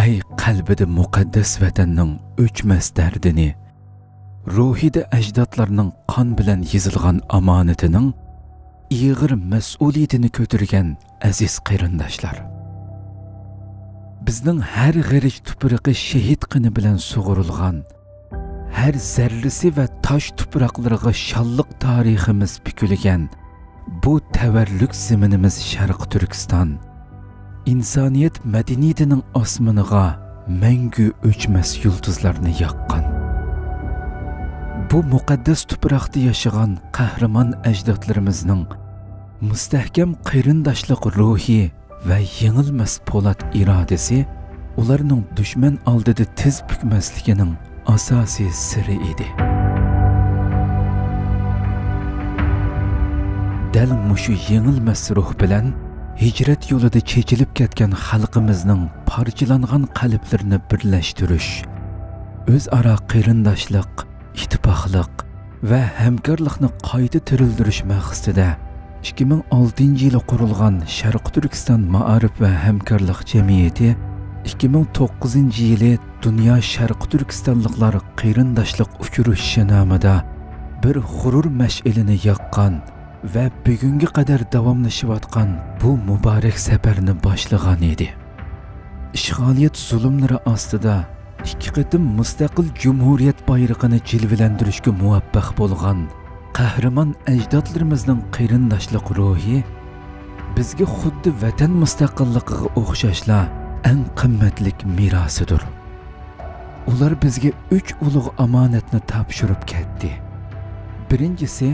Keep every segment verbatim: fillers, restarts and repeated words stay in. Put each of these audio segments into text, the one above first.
ئەي قەلبىدە مۇقەددەس ۋەتەننىڭ ئۆچمەس دەردىنى، روھىدا ئەجدادلارنىڭ قان بىلەن يېزىلغان ئامانىتىنىڭ ئېغىر مەسئۇلىيىتىنى كۆتۈرگەن ئەزىز قېرىنداشلار! بىزنىڭ ھەر غېرىچ تۇپرىقى شېھىت قېنى بىلەن سۇغۇرۇلغان، ھەر زەررىسى ۋە تاش تۇپراقلىرىغا شانلىق تارىخىمىز پۈكۈلگەن بۇ تەۋەررۈك زېمىنىمىز شەرقىي تۈركىستان، ئىنسانىيەت مەدەنىيىتىنىڭ ئاسمىنىغا مەڭگۈ ئۆچمەس يۇلتۇزلارنى ياققان. بۇ مۇقەددەس تۇپراقتا ياشىغان قەھرىمان ئەجدادلىرىمىزنىڭ مۇستەھكەم قېرىنداشلىق روھى ۋە يېڭىلمەس پولات ئىرادىسى ئۇلارنىڭ دۈشمەن ئالدىدا تىز پۈكمەسلىكىنىڭ ئاساسىي سىرى ئىدى. دەل مۇشۇ يېڭىلمەس روھ بىلەن ھىجرەت يولىدا چېچىلىپ كەتكەن خەلقىمىزنىڭ پارچىلانغان قەلبلىرىنى بىرلەشتۈرۈش، ئۆزئارا قېرىنداشلىق، ئىتتىپاقلىق ۋە ھەمكارلىقنى قايتا تىرىلدۈرۈش مەقسىتىدە، ئىككى مىڭ ئالتىنچى يىلى قۇرۇلغان شەرقىي تۈركىستان مائارىپ ۋە ھەمكارلىق جەمئىيىتى ئىككى مىڭ توققۇزىنچى يىلى دۇنيا شەرقىي تۈركىستانلىقلار قېرىنداشلىق ئۇچرىشىشى نامىدا بىر غۇرۇر مەشئىلىنى ياققان ۋە بۈگۈنگە قەدەر داۋاملىشىۋاتقان بۇ مۇبارەك سەپەرنى باشلىغان ئىدى. ئىشغالىيەت زۇلۇملىرى ئاستىدا ئىككى قېتىم مۇستەقىل جۇمھۇرىيەت بايرىقىنى جىلۋىلەندۈرۈشكە مۇۋەپپەق بولغان قەھرىمان ئەجدادلىرىمىزنىڭ قېرىنداشلىق روھى بىزگە خۇددى ۋەتەن مۇستەقىللىقىغا ئوخشاشلا ئەڭ قىممەتلىك مىراسىدۇر. ئۇلار بىزگە ئۈچ ئۇلۇغ ئامانەتنى تاپشۇرۇپ كەتتى. بىرىنچىسى،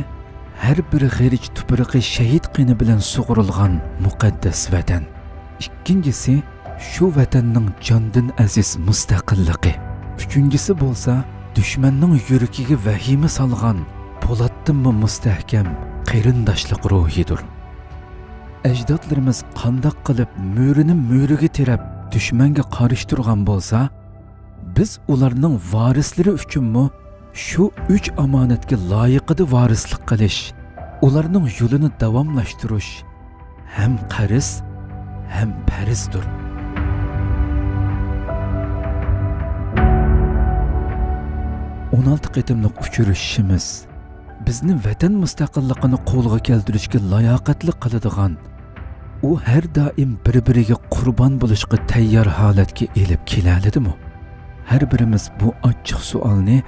ھەر بىر غېرىچ تۇپرىقى شېھىت قېنى بىلەن سۇغۇرۇلغان مۇقەددەس ۋەتەن. ئىككىنچىسى، شۇ ۋەتەننىڭ جاندىن ئەزىز مۇستەقىللىقى. ئۈچىنچىسى بولسا، دۈشمەننىڭ يۈرىكىگە ۋەھىمە سالغان پولاتتىنمۇ مۇستەھكەم قېرىنداشلىق روھىدۇر. ئەجدادلىرىمىز قانداق قىلىپ مۈرىنى مۈرىگە تىرەپ دۈشمەنگە قارشى تۇرغان بولسا، بىز ئۇلارنىڭ ۋارىسلىرى ئۈچۈنمۇ شۇ ئۈچ ئامانەتكە لايىقىدا ۋارىسلىق قىلىش، ئۇلارنىڭ يولىنى داۋاملاشتۇرۇش ھەم قەرز، ھەم پەرزدۇر. ئون ئالتە قېتىملىق ئۇچرىشىشىمىز بىزنى ۋەتەن مۇستەقىللىقىنى قولغا كەلتۈرۈشكە لاياقەتلىك قىلىدىغان، ئۇ ھەر دائىم بىر-بىرىگە قۇربان بولۇشقا تەييار ھالەتكە ئېلىپ كېلەلىدىمۇ؟ ھەر بىرىمىز بۇ ئاچچىق سوئالنى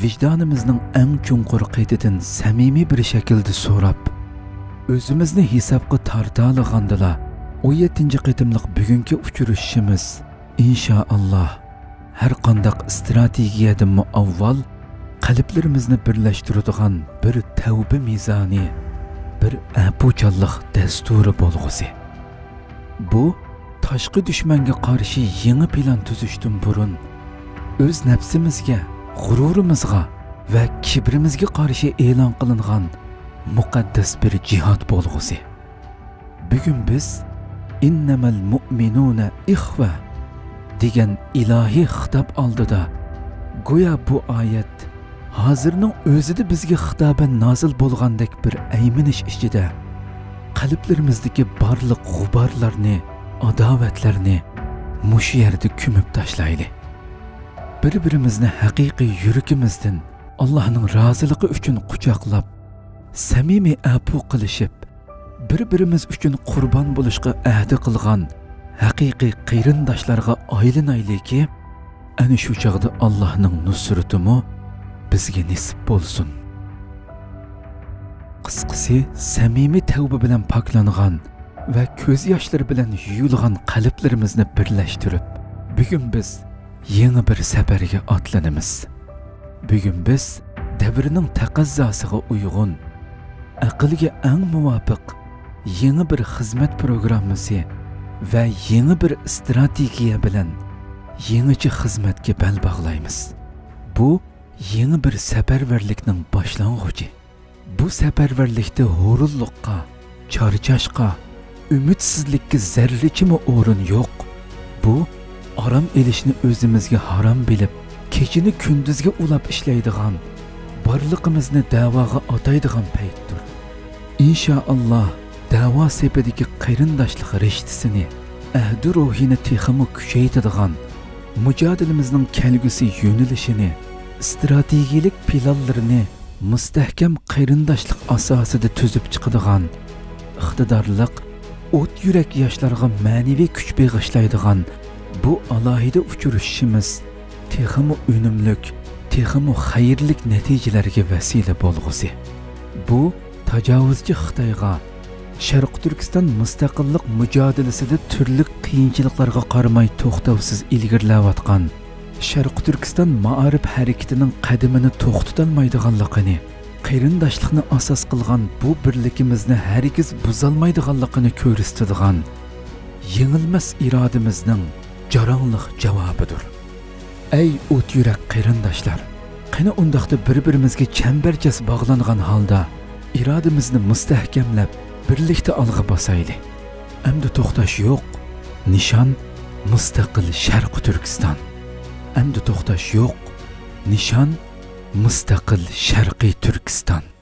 ۋىجدانىمىزنىڭ ئەڭ چوڭقۇر قېتىدىن سەمىمىي بىر شەكىلدە سوراپ، ئۆزىمىزنى ھېسابقا تارتالىغاندىلا، ئون يەتتىنچى قېتىملىق بۈگۈنكى ئۇچرىشىشىمىز، ئىنشائاللا، ھەر قانداق ئىستراتېگىيەدىنمۇ ئاۋۋال قەلبلىرىمىزنى بىرلەشتۈرىدىغان بىر تەۋبە مىزانى، بىر ئەپۇچانلىق دەستۇرى بولغۇسى. بۇ تاشقى دۈشمەنگە قارشى يېڭى پىلان تۈزۈشتىن بۇرۇن، ئۆز نەپسىمىزگە، غۇرۇرىمىزغا ۋە كىبرىمىزگە قارشى ئېلان قىلىنغان مۇقەددەس بىر جىھاد بولغۇسى. بۈگۈن بىز «ئىننەمەل مۇئمىنۇنە ئىخۋە» دېگەن ئىلاھىي خىتاب ئالدىدا، گويا بۇ ئايەت ھازىرنىڭ ئۆزىدە بىزگە خىتابەن نازىل بولغاندەك بىر ئەيمىنىش ئىچىدە، قەلبلىرىمىزدىكى بارلىق غۇبارلارنى، ئاداۋەتلەرنى مۇشۇ يەردە كۆمۈپ تاشلايلى. بىر-بىرىمىزنى ھەقىقىي يۈرىكىمىزدىن ئاللاھنىڭ رازىلىقى ئۈچۈن قۇچاقلاپ، سەمىمىي ئەپۇ قىلىشىپ، بىر-بىرىمىز ئۈچۈن قۇربان بولۇشقا ئەھدە قىلغان ھەقىقىي قېرىنداشلارغا ئايلىنايلىكى، ئەنە شۇ چاغدا ئاللاھنىڭ نۇسرىتىمۇ بىزگە نېسىپ بولسۇن. قىسقىسى، سەمىمىي تەۋبە بىلەن پاكلانغان ۋە كۆز ياشلىرى بىلەن يۇيۇلغان قەلبلىرىمىزنى بىرلەشتۈرۈپ، بۈگۈن بىز يېڭى بىر سەپەرگە ئاتلىنىمىز. بۈگۈن بىز دەۋرنىڭ تەقەززاسىغا ئۇيغۇن، ئەقىلگە ئەڭ مۇۋاپىق يېڭى بىر خىزمەت پروگراممىسى ۋە يېڭى بىر ئىستراتېگىيە بىلەن يېڭىچە خىزمەتكە بەل باغلايمىز. بۇ يېڭى بىر سەپەرۋەرلىكنىڭ باشلانغۇچى. بۇ سەپەرۋەرلىكتە ھۇرۇنلۇققا، چارچاشقا، ئۈمىدسىزلىككە زەررىچىمۇ ئورۇن يوق. بۇ ئارام ئېلىشنى ئۆزىمىزگە ھارام بىلىپ، كېچىنى كۈندۈزگە ئۇلاپ ئىشلەيدىغان، بارلىقىمىزنى دەۋاغا ئاتايدىغان پەيتتۇر. ئىنشائاللا، دەۋا سېپىدىكى قېرىنداشلىق رىشتىسىنى، ئەھدى روھىنى تېخىمۇ كۈچەيتىدىغان، مۇجادىلىمىزنىڭ كەلگۈسى يۆنىلىشىنى، ئىستراتېگىيەلىك پىلانلىرىنى مۇستەھكەم قېرىنداشلىق ئاساسىدا تۈزۈپ چىقىدىغان، ئىقتىدارلىق، ئوت يۈرەك ياشلارغا مەنىۋى كۈچ بېغىشلايدىغان بۇ ئالاھىدە ئۇچرىشىشىمىز تېخىمۇ ئۈنۈملۈك، تېخىمۇ خەيرلىك نەتىجىلەرگە ۋەسىلە بولغۇسى. بۇ تاجاۋۇزچى خىتايغا شەرقىي تۈركىستان مۇستەقىللىق مۇجادىلىسىدە تۈرلۈك قىيىنچىلىقلارغا قارىماي توختاۋسىز ئىلگىرىلەۋاتقان شەرقىي تۈركىستان مائارىپ ھەرىكىتىنىڭ قەدىمىنى توختىتالمايدىغانلىقىنى، قېرىنداشلىقنى ئاساس قىلغان بۇ بىرلىكىمىزنى ھەرگىز بۇزالمايدىغانلىقىنى كۆرسىتىدىغان يېڭىلمەس ئىرادىمىزنىڭ جاراڭلىق جاۋابىدۇر. ئەي ئوت يۈرەك قېرىنداشلار! قېنى ئۇنداقتا بىر-بىرىمىزگە چەمبەرچاس باغلانغان ھالدا ئىرادىمىزنى مۇستەھكەملەپ، بىرلىكتە ئالغا باسايلى. ئەمدى توختاش يوق، نىشان مۇستەقىل شەرقىي تۈركىستان. ئەمدى توختاش يوق، نىشان مۇستەقىل شەرقىي تۈركىستان.